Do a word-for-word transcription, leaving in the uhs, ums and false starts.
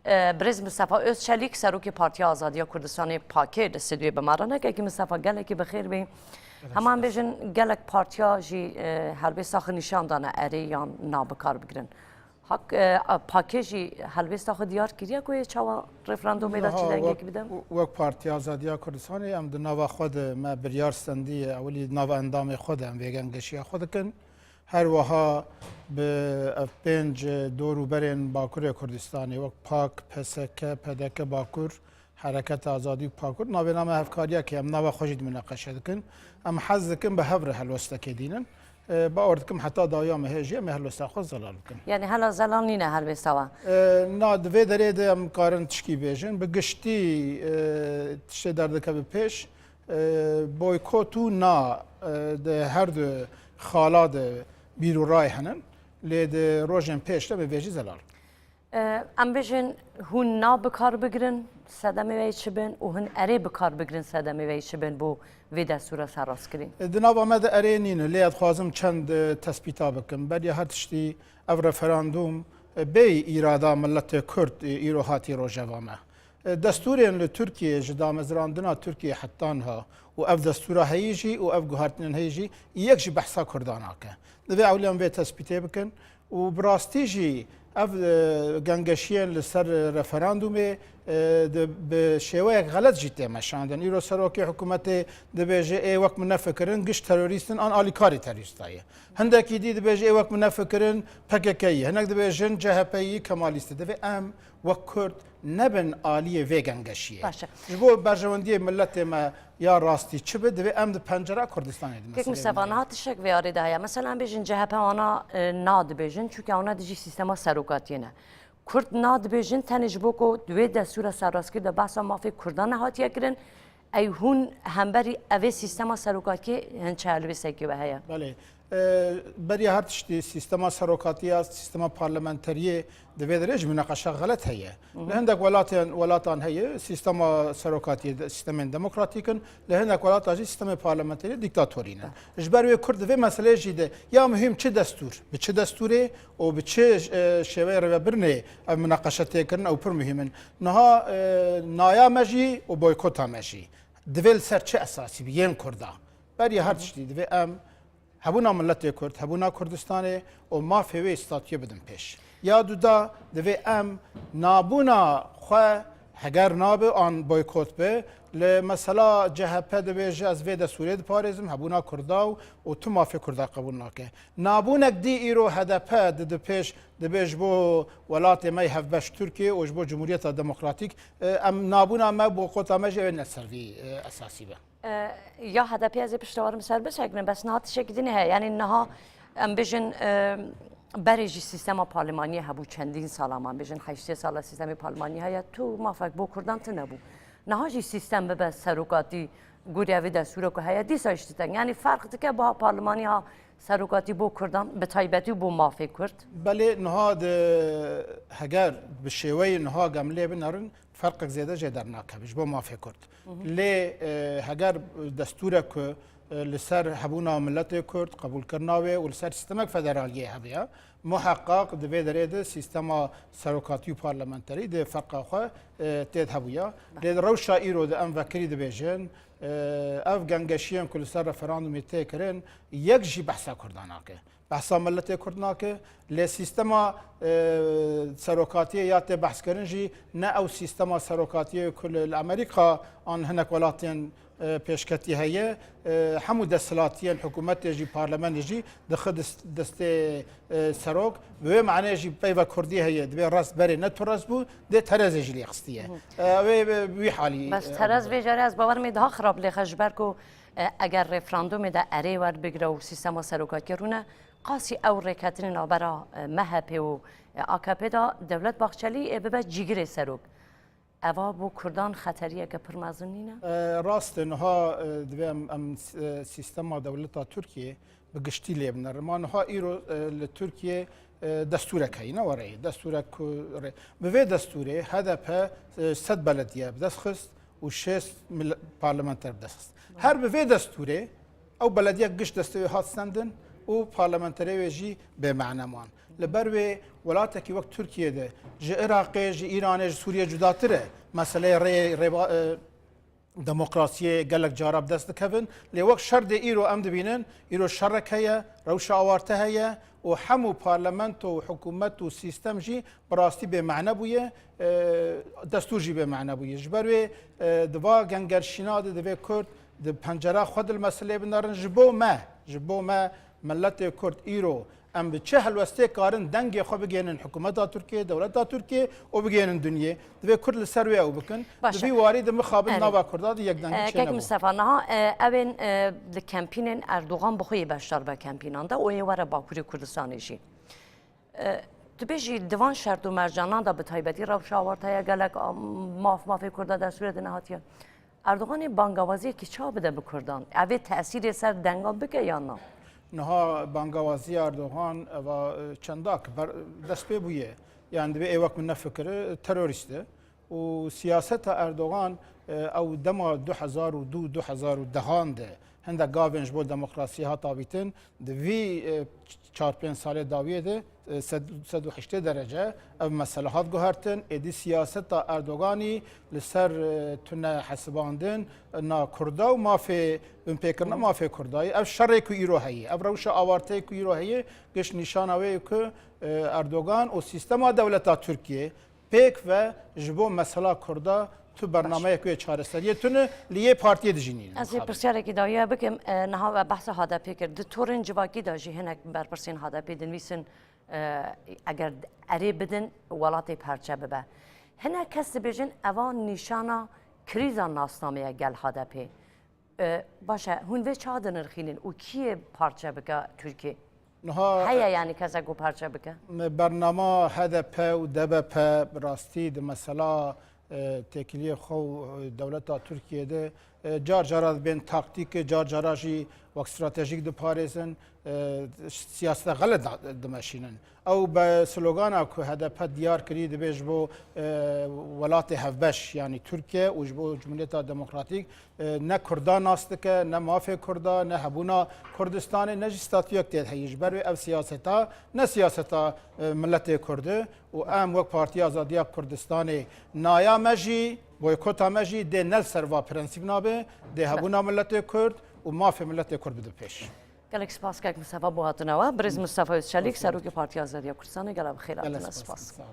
E, Birêz Mistefa Özçelîk, Serokê Partiya Azadiya Kurdistanê, PAKê, li stûdyoyê bi me re ne. Kekî Mistefa, gelekî bi xêr bê. Hema em bêjin, gelek partiya jî, e, helwêsta xwe nîşan dane erê yan na bi kar bigirin. Hak, e, a, PAKê jî helwêsta xwe diyar kiriye ku yê çawa referandumê de çi dengekî bide? Wek Partiya Azadiya Kurdistanê em di nava xwe de me biryar stendiye, ewilî di nava endamê xwe de em vê gengeşiya xwe dikin. Her wiha bi ev pênc dor û berên Bakurê Kurdistanê wek PAK, PSK, PDK Bakur, Hereketa Azadî û Bakur navêna me hevkariyekê em nava xwe jî diminaqeşe dikin. Em hez dikin bi hev re helwestekê dînin. E, bawer dikim heta dawiya me heye jî em ê helwesta xwe zelal bikin. Yanî hela zelal nîne helwesta we? E, na, di vê derê de em karin tişkî bêjin. Bi giştî, e, tiştê derdikeve pêş, e, boykot û na, e, di her du xala de bîr û ray henin. Lê di rojên pêş de bi vê jî zelal. E, em bêjin, hûn na bi kar bigirin, sedemê wê çi bin û hûn erê bi kar bigirin, sedemê wê çi bin bo vê destûra serrastkirî? E, di nava me de erê nîne, lê ez dixwazim çend, e, tespîta bikim. Beriya her tiştî ev referandûm, e, bêyî îrada miletê Kurd, e, îro hatî rojeva me. E, destûrên li Tirkiyê ji damezrandina Tirkiyê heta niha û ev destûra heyî jî û ev guhertinên heyî jî yek jî behsa Kurdan nake. Divê ewlî em vê tespîtê bikin. Û bi rastî jî ev, e, gengeşiyên li ser referandumê, e, di, bi şêweyek xelet jî tê meşandin. Îro serokê hikûmetê dibêje, ê wek min nefikirin, giş terorîst in an alîkarî terorîsta ye. Hindekî dî dibêje, ê wek min nefikirin, P K K ye. Hinek dibêjin, C H P yî Kemalîst e. Divê em wek Kurd nebin aliyê vê gengeşiyê. Baş e. Ji bo berjewendiyê miletê me ya rastî çi be, divê em di pencera Kurdistanê de Kek meseleyê Mistefa, bînin. Niha tiştek vê arê de heye. Mesela em bêjin C H P wana, e, na dibêjin, çunke wana dijî sîstema serokatiyê ne. Kurd na dibêjin tenê ji bo ku di wê destûra serrastkirî de behsa mafê Kurdan nehatiye kirin. Ey hûn hemberî evê sîstema serokatiyê hin çi helwêstekî we heye? Belê. E, beriya her tiştî sîstema serokatî ya sîstema parlamenteriyê di vê derê jî mînaqeşa xelet heye. Li hindek welatên, welatan heye, sîstema serokatiyê de, sîstemên demokratîk in, li hinek welatan jî sîstemê parlamenteriyê dîktatorî ne. Ji ber wê Kurd di vê meseleyê jî de ya muhîm çi destûr, bi çi destûrê û bi çi, e, şêweyê rêvebirinê ev mînaqeşe tê kirin, ew pir muhîm in. Niha, e, naya me jî û boykota me jî divê li ser çi esasî bi yên Kurda? Beriya her tiştî divê em hebûna miletê Kurd, hebûna Kurdistanê û mafê wê statuyê bidin pêş. Ya duda divê em nabûna xwe heger nabe an boykot be, li mesela C H P dibêje ez vê destûrê diparêzim, hebûna Kurda û, û tu mafê Kurda qebûl nake. Nabûnek dî îro H D P dide pêş, dibê ji bo welatê me yê hevbeş Tirkiye û ji bo Cumhuriyeta Demokratîk, e, em nabûna me, boykota me jî ew ê ne ser vî, e, esasî be. E, ya H D P ez ê piştre we re ser bisekinin, bes niha tiştekî din heye. Yanî niha em bêjin, e, berê jî sîstema parlemaniyê hebû çendîn sala, em bêjin heştê sala sîstemê parlemaniyê heye, tu mafek bo Kurdan tune bû. Niha jî sîstem bibe serokatî, guriya vê destûra ku heye, dîsa jî titeng. Yanî ferq dike buha parlemanî ha serokatî bo Kurdan, bi taybetî bo mafê Kurd? Belê, niha di, heger bi şêweyê niha gemilê binerin, ferqek zêde jê dernakeve ji bo mafê Kurd. Lê, e, heger destûrek ku, e, li ser hebûna miletê Kurd, qebûlkirina wê û li ser sîstemek federaliyê hebiya, muheqaq di vê derê de sîstema serokatî û parlamenterî di ferqa xwe, e, tê de hebûya. Lê di rewşa îro de em vekirî dibêjin, e, ev gengeşiyên ku li ser referandumê tê kirin, yek jî behsa Kurdan nake. Behsa miletê Kurd nake, lê sîstema, e, serokatiyê ya tê behskirin jî ne ew sîstema serokatiyê ku li, li Amerîka an hinek welatên, e, pêşketî heye, e, hemû desthilatiyên hikûmetê jî, parlemenê jî dixe dest-, destê, e, serok. Bi wê maneyê jî peyva Kurdî heye, divê rest berê ne tu rest bû, dê terezê jî lê xistiye. E, wê, wê, wî halî, Bes e, terez vê carê ez bawer me daha xirab lêxe, ji ber ku, e, eger referandumê de erê werbigire û sîstema serokatiyê rûne, qasî ew rêketinê navbera, e, M H P û, e, A K P de Dewlet Bahçelî, e, bibe cîgirê serok. Eva bo Kurdan xeteriyeke pir mezin nîne? E, rast e, niha, e, divê em, em, e, sîstema dewleta Tirkiyê bi giştî lê binerin. Ma niha îro, e, li Tirkiyê, e, destûrek heyî, ne were yê. Destûrek ku rê-, bi vê destûrê H D P, e, sed belediye bi dest xist û şêst mil-, parlamenter bi dest xist. Her bi vê destûrê ew belediye giş destê wê hat stendin, û parlamenterê wê jî bêmane man. Li ber wê welatekî wek Tirkiye de ji Iraqê, ji Îranê, ji Sûriyê cudatir e. Meseleyê rê, rêba-, e, demokrasiyê gelek cara bi dest dikevin. Lê wek şer dê îro em dibînin, îro şerek heye, rewşa awarte heye û hemû parlamento û hikûmet û sîstem jî bi rastî bêmane bûye, e, destûr jî bêmane bûye. Ji ber wê, e, di va gengerşîna de divê Kurd di pencera xwe de li meseleyê binerin. Ji bo me, ji bo me miletê Kurd îro em bi çi helwestê karin dengê xwe bigihînin hikûmeta Tirkiyê, dewleta Tirkiyê û bigihînin dinyê. Divê Kurd li ser wê ew bikin. Baş e. Di vî warî de mixabin Erê. nava Kurda de yekdengî E, çênebû. Kek Mistefa, niha, e, ew ên, e, li kempînên Erdogan bi xwe yê beşdar be kempînan de û yê were Bakurê Kurdistanê jî. E, tu bêjî di van şert û mercanan de bi taybetî rewşa awarte ya gelek, a, maf, mafê Kurda destûrê de nehatiye. Erdoganê bangawaziyekî çawa bide bi Kurdan? Ev ê tesîrê ser dengan bike yan na? Niha bangawaziya Erdogan eva, e, çendak ber-, dest pê bûye. Yani divê ê wek min nefikire, terorîst e. Û siyaseta Erdogan, e, ew dema du hezar û du, du hezar û dehan de hindek gavên ji bo demokrasiyê hat avîtin, di vî, e, çar pênc salê dawiyê de, e, sed, sed û heştê derece ev mesele hat guhertin. Êdî siyaseta Erdoganî li ser, e, tune hesibandin, e, na Kurda û mafê, binpêkirina mafê Kurdayî. Ev şerê ku îro heye, ev rewşa awarteyê ku îro heye, giş nîşana wê ye ku, e, Erdogan û sîstema dewleta Tirkiyê pêk ve ji bo mesela Kurda tu bernameyek wê çareseriyê tune, li yê partiyê dijî nînin. Ez ê pirsiyarekî dawiya bikim, e, niha we behsa H D P kir. Di torên civakî de jî hinek berpirsên H D P dinivîsin, e, eger erê bidin, welatê perçe bibe. Hinek kes dibêjin, eva nîşana krîza nasnameye gel H D P. E, baş e, hûn vê çawa dinirxînin û kî yê parçe bike Tirkiyê? Niha Heye, yanî kesek ku parçe bike? Me bernama H D P û D B P bi rastî di mesela, e, têkiliyê xwe û, e, dewleta Tirkiyê de, e, car cara dibên taktîk, car cara jî wek stratejîk diparêzin, e, siyaseta xelet da-, dimeşînin. Ew bi slogana ku H D P diyar kirî, dibê ji bo, e, welatê hevbeş, yanî Tirkiye û ji bo Cumhuriyeta Demokratîk, e, ne Kurda nas dike, ne mafê Kurda, ne hebûna Kurdistanê, ne jî statuyek tê de heyî. Ji ber wê ev siyaseta ne siyaseta, e, miletê Kurd e û em wek Partiya Azadiya Kurdistanê naya me jî, boykota me jî dê ne li ser va prensîp nabe, dê hebûna miletê Kurd û mafê miletê Kurd bide pêş. Gelek spas kek Mistefa bo hatina we. Birêz Mistefa Özçelik, Serokê Partiya Azadiya Kurdistanê, gelek bi xêr hatine. Spas. Sağ olun.